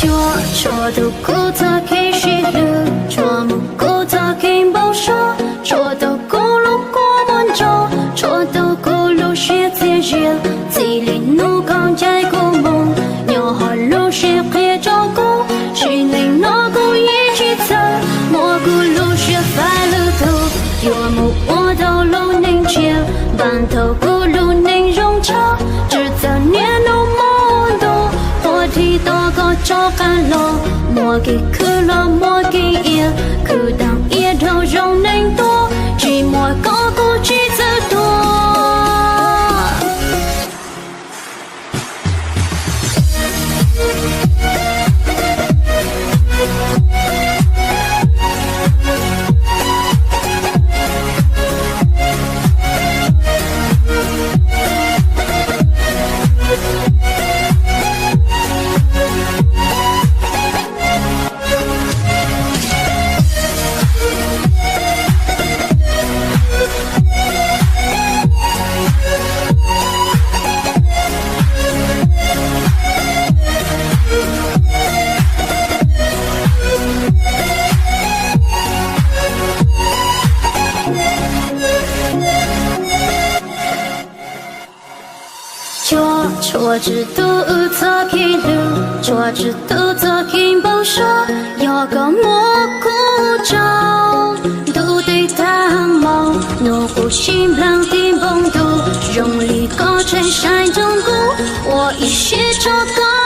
Yuav tshuav tau kuv txoj kev sib hlub, tshuav mus kuv txoj kev npau suav, tshuav tau kuv lub kua muag ntsos, tshuav tau kuv lub siab txias zias. Txij li hnub koj ncaim kuv mus, nyob hauv lub siab qhia rau kuv, sim neej no kuv yeej tsis txawj muab kuv lub siab faib lwm tus. Yuav mus ua tau lub neej tshiab, npaj tau kuv lub neej zoo tshaj, tsis txawj niaj hnub mus ntuas, quaj dhi tos koj rov qab los. Muaj kev khwv los muaj kev iab, khwv tag iab dhau zoo neeg tuaj, tsis muaj koj kuv tsis txawj tuag. Tshuav, tshuav tsis tau wb txoj kev hlub, tshuav tsis tau txoj kev npau suav. Yog koj muab kuv tso, ntuj twb tag hmo, nws kuj sib nplaig tib npoo ntuj, zoo li koj tseem saib ntsoov kuv, ua ib siab rau koj